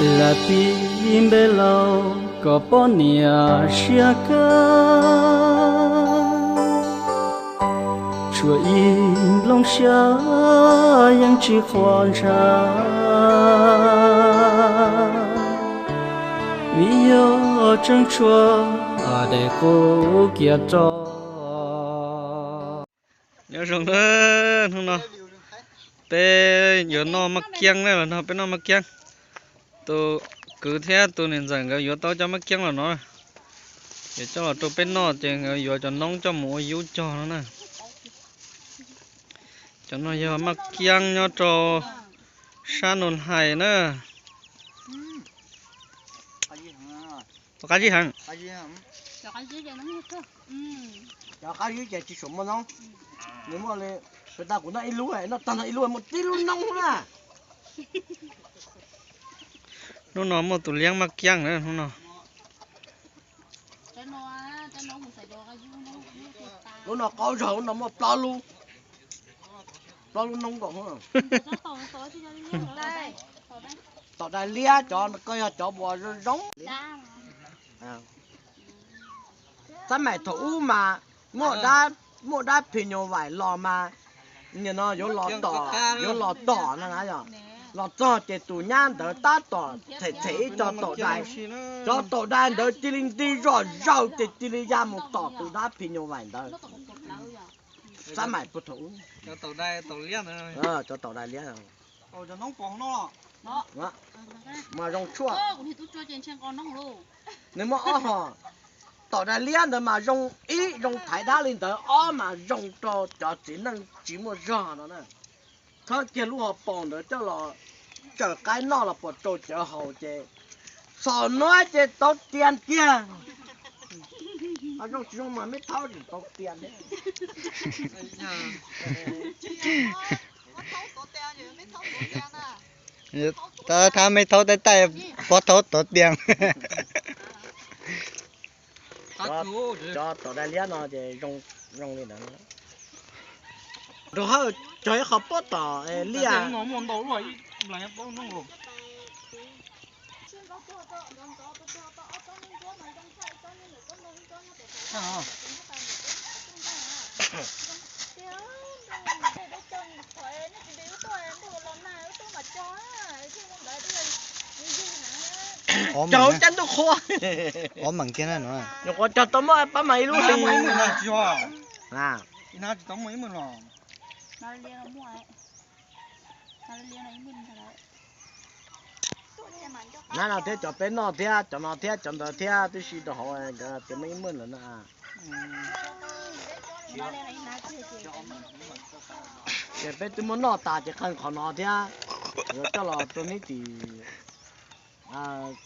Lam tib npe laus kom poj niam siab kawg, tshuav ib nplooj siab yeej tsis quav ntshav, vim yog tseem tshuav dej qub kiag rau. Nyob zoo na, hnub no peb yuav noj maj kiab na, los no peb noj maj kiab. Tus kwv thiab tus niam ntxawm nkawd yuav tau cov maj kiab los no, yuav coj los rau peb noj ces nkawd yuav cov noob coj mus ua yub cog no na. Cov no yog maj kiab nyob rau sab Nus Hais na. Qab zib heev. Cov qab zib ces tsis tshua muaj noob. Nws muaj li, tas kuv noj ib lub, noj tag nrho ib lub muaj tib lub noob na. Hnub no muaj tus liab maj kiab na hnub no. Lub no qaub zog, lub no muaj plaub lub, plaub lub noob nkaus. Tom dais liab cov ko yog cov uas zoo zoo. Xab maim thaum ub mas muaj dab phis nyuj vais los mas, nim no yuav los tom, yuav los tom no na yog, los txog ces tus nyab ntawd tab tom them them ib co tom dais, cov tom dais ntawd cia li nti zoj zawg ces cia li ya mus tom tus dab phis nyuj vais ntawd. Xab maim puag thaum ub. Cov tom dais liab mas zoo tshuaj. Nws muaj ob hom, tom dais liab ntawd mas zoo, ib zoo thaiv dab li ntawd, ob mas zoo rau cov txiv neej tsis muaj zog no na. Khawb kiag lub hauv paus ntawd coj los tsaws qaib noj los puas rau cawv haus ces txhom nuav ces tau tias kiag. Zoo tsis zoo mas me thaub tseem tau tias. Thab me thaub taij taij, pob thaub tod tias. Cov tom dais liab no ces zoo li ntawd. Rau hawm cog ib qho pob tom liaj. Cog caj ntuj qhua. Ob meem kiag na no. Nyuam qhuav cog tau muaj pab mas ib lub hli. Nab no thiab cov peb noj thiab cov no thiab cov ntawd thiab twb si rau hauv nkawd tias muaj ib meej lawm na. Ces peb twb muab noj tas ces qee qhov no thiab, yuav coj los rau neb tim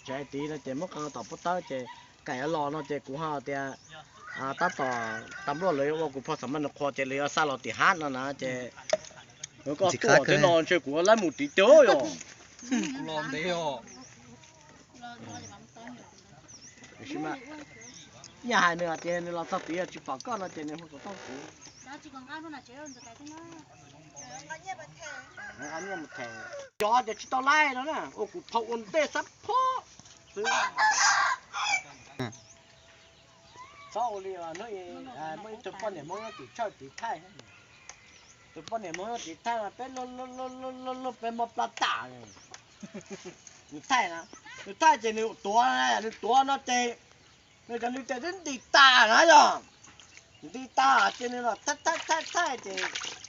tsev tid no ces muab qee tom pob tawb ces kaim los no ces kuv ho tias tab tom tas npluaj lawv yuav ua kuv phoj xam maj nws qhua ces lawv yuav xa los tim hab no na ces koj tuaj thiab no ntshe kuv laib mus tid tiag yom. Nyaj hais nws tias nws los txog tid tsis pom koj no ces nws hu kom tau kuv. Cov ces tsis tau laij no na, ua kuv phau ua ntej xab phob xwb. Txhob ua li hnub muaj ib tug poj niam Hmoob nyob tim tshawj tid thaij. Tus poj niam Hmoob nyob tid thaij mas peb luag luag peb mob plab tam. Nws thaij na, nws thaij ces nws tuav, nws tuav no ces nws cov nws tes twb nti tas na yog. Nti tas ces nws los thaij thaij thaij ces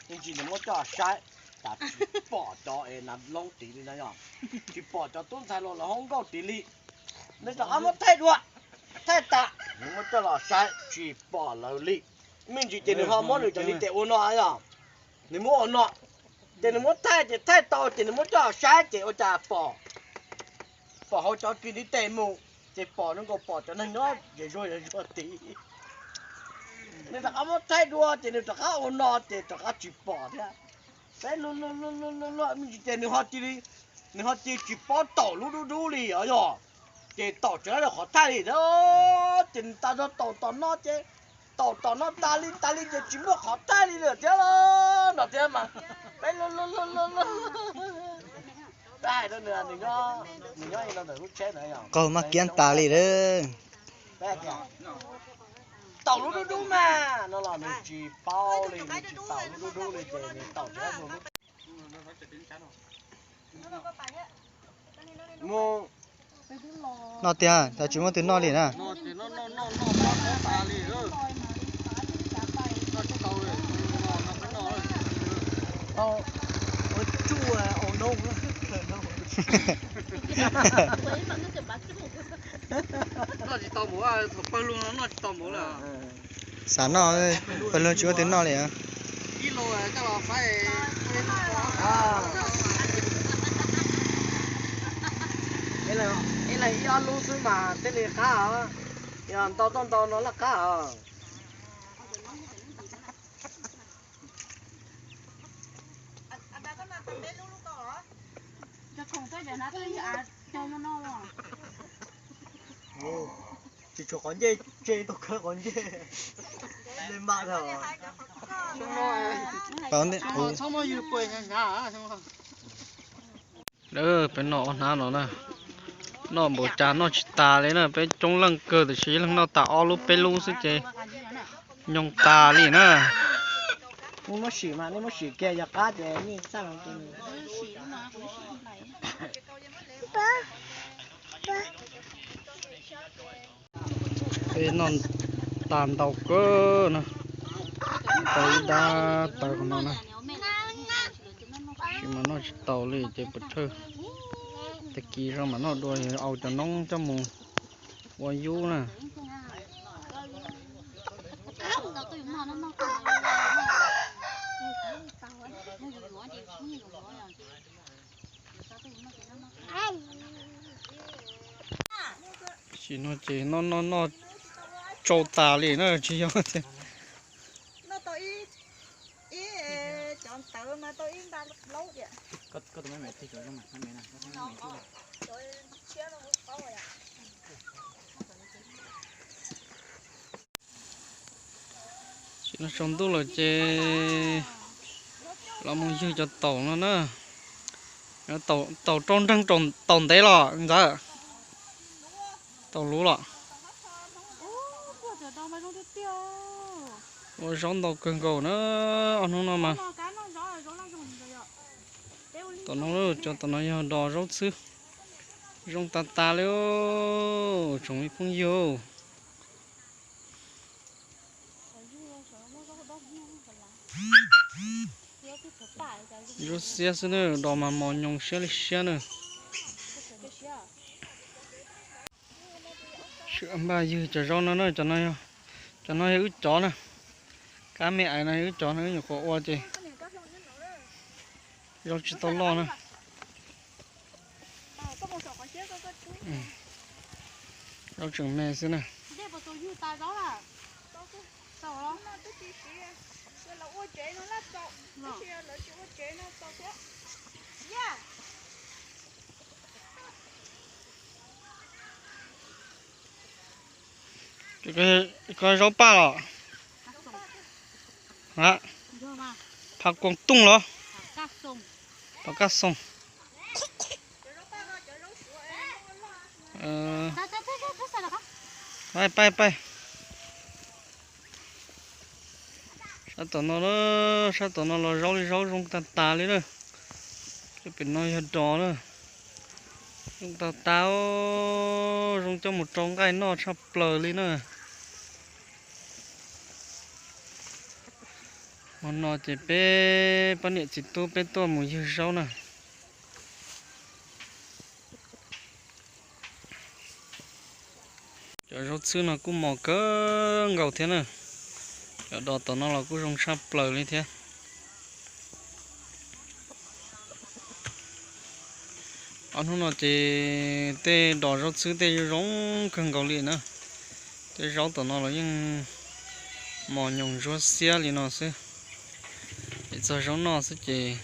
me ntsis nws muab coj saib, tas tsis pom cov es nas loob tid li na yog. Tsis pom cov tub ntxhais los lawv hoob nkauj tid li. Nws rov qab muab thaij dua, thaij tas nws muab coj los saib tsis pom lawv li. Me ntsis ces nws ho muab nws cov ntiv tes ua no yog, nws muab ua no, ces nws muab thaij ces thaij tau ces nws muab coj saib ces ua cas pom, pom hauv cov kis ntiv tes mus, ces pom zoo nkaus pom cov neeg nyob zem zuag zem zuag tid. Nws rov qab muab thaij dua ces nws rov qab ua no ces rov qab tsis pom thiab. Peb luag luag luag luag luag me ntsis ces nws ho cia li, nws ho cia li tsis paub taum lub dub dub li os yog, ces taum tsis tau qhov thaij li. Ces nws tas zog taum tom no ces, taum tom no tas li tas li ces tsis muaj qhov thaij li lawm thiab los no thiab mas. Peb luag luag luag luag luag Qaug mas kiab tas li lawm. Taum lub dub dub mas no los nws tsis paub li, nws tsis taum lub dub dub li ces nws taum tsis lub. Noj tiag, tsis muaj tus noj li na. Noj tsis tau npaum, thaum pawg lug no noj tsis tau npaum lawm. Xav noj, pawg lug tsis muaj tus noj li. Ib leeg ib ob lub xwb mas thiaj li qab os. Yog ntau tuaj ntau no laj qab os. Tsis tshuav qhov ncej, tse tau khawb qhov ncej. Txhob muab ywg puag hnyav hnyav. Peb noj ob hnab no na, noj npaum cas noj tsis tas li na, peb coob leej kawg tiam sis ib leeg noj tas ob lub peb lub xwb ces nyoog tas li na. Nej muab sim mas, nej muab sim kiag yog qab ces nej txaj. Peb noj tas ntau kawg na, tau ib dab taws qhov no na, tsis mas noj tsis taus li ces puas thawj. Tag kis zog mam noj dua, au cov noob coj mus ua yub na. Sim no ces noj noj noj tsau tas li na, tsis yog tias. Sim no tsaus ntuj lawm ces los mus ywg cov taum no na. Taum rau nreeg, taum ntev los ntxawm. Taum luv los. Ua zaub ntau kawg nkaus na, ob hnub no mas. Tom no, cov tom no yog dos zaub txhwb. Zoo tas tas li tsoom me phooj ywg. Zaub xiab xwb na, dos mas mos nyoos siab li siab na. Sawv npaj ywg cov zaub no na, cov no yog wb cov na. Kab me ais no yog wb cov na, wb nyuam qhuav ua ces zaub tsis tau loj na. Zaub tseem me xwb na. Koj zaub paj los? Phav koos tooj los? Phav kaj xoom. Pais, pais, pais. Sab tom no, sab tom no los zaub li zaub zoo tag tas li na. Cov pem no yog dos na. Zoo tag tas, zoo coj mus rau nqaij noj tshaj plaws li na. Hmo no ces peb poj niam txiv tub peb tuaj mus ywg zaub na. Cov zaub txhwb no kuj mos kawg nkaus thiab na. Cov dos tom no los kuj zoo tshaj plaws li thiab. Ob hnub no ces tej dos zaub txhwb tej zoo kawg nkaus li na. Tej zaub tom no los yeej mos nyoos ntsuab xiab li no xwb. Es txog zaub noj xwb ces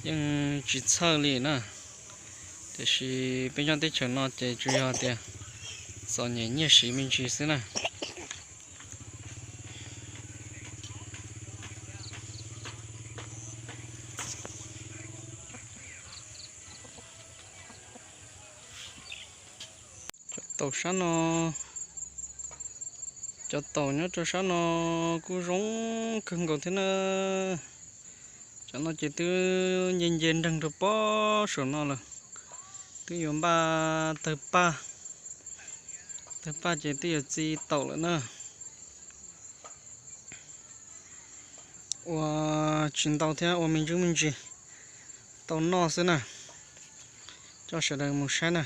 yeej tsis txhawj li na. Tiam sis peb nyob teb chaws no ces tsuas yog tias txom nyem nyiaj siv me ntsis xwb na. Taum sab no, cov taum nyob rau sab no kuj zoo kawg nkaus thiab na. Cov no ces twb nce nce nreeg rau pob saum no lawm, twb yuav npaj tawg paj, tawg paj ces twb yuav txi taum lawm na. Ua tsis ntau thiab, ua me ntsis me ntsis tau noj xwb na. Coj sawv daws mus saib na.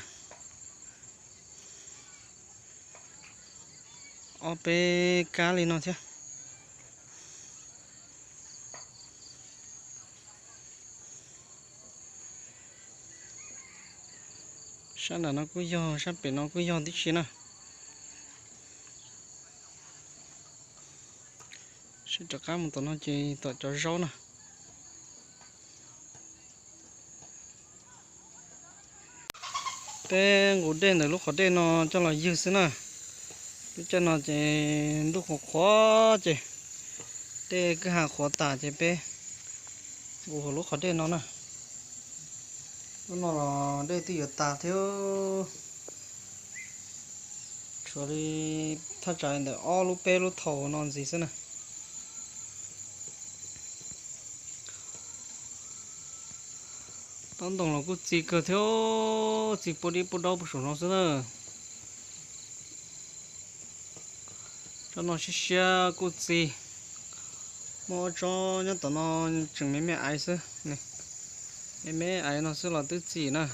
Ob peb kab li no thiab. Sab nram no kuj yog, sab pem no kuj yog tib si na. Sib rov qab mus tom no ces tom cov zaub na. Peb nqus dej ntawm lub qhov dej no coj los ywg xwb na. Lub caij no ces ntuj qhuav qhuav ces dej kwj ha qhuav tas ces peb nqus hauv lub qhov dej no na. Lub no los dej twb yuav tas thiab, tshuav li thaj tsam ntawm ob lub peb lub thaum no ntxiv xwb na. Taub ntoo los kuj txi kawg thiab, txi puag dib puag daub puag saum no xwb na. Tsob no siab siab kuj txi. Muaj ob tsob nyob tom no tseem me me aiv xwb, me me aiv no xwb los twb txi na.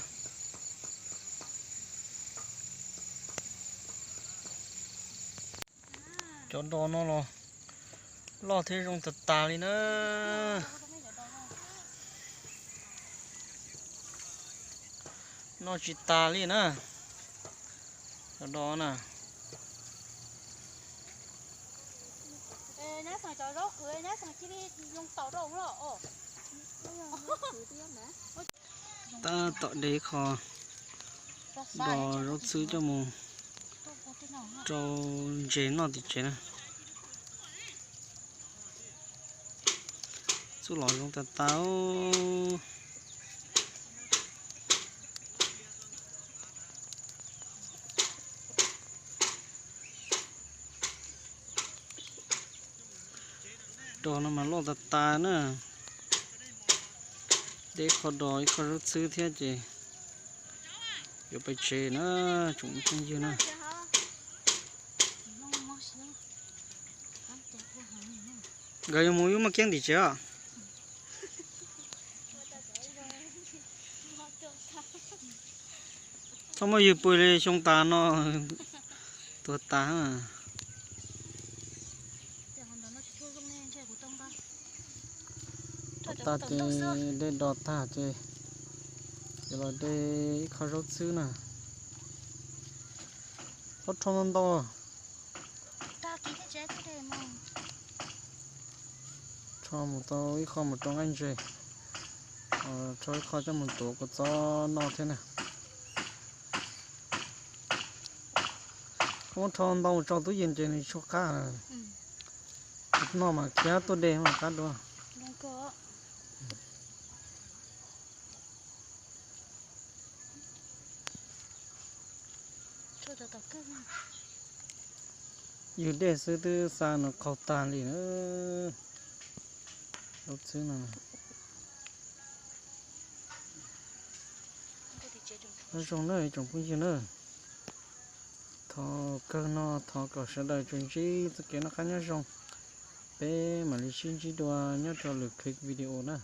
Cov dos no los loj thiab zoo tas tas li na. Noj tsis tas li na. Cov dos na. Tab tom de qho dos zaub txhwb coj mus rau ntses noj tim tsev na. Txuj lom zoo tas tas. Dos no mas loj tas tas na. De qho dos ib qho zaub txhwb thiab ces yuav pais tsev na, tsoom phooj ywg na. Nkawd yuav mus wb muaj kiab tim tsev os. Txhob muab ywg pw li xyoo tas no tuag tas. Tag ces de dos tag ces yuav los de ib qho zaub txhwb na. Ob rho ntau ntau. Rho mus tau ib qho mus rau nqaij ntses, rho ib qho coj mus tuav kua txob noj thiab na. Koj muab rho ntau mus tso tub yees ces nws tsis qab. Noj mas khiav tuaj de mas qab dua. Ywg dej xwb twb xa nws qaug tag li na. Zaub txhwb no. Nyob zoo na ib tsoom phooj ywg na. Thov kawg no thov kom sawv daws tsuas ntsib txoj kev noj qab nyob zoo. Peb mam li sib ntsib dua nyob rau lwm clip video na.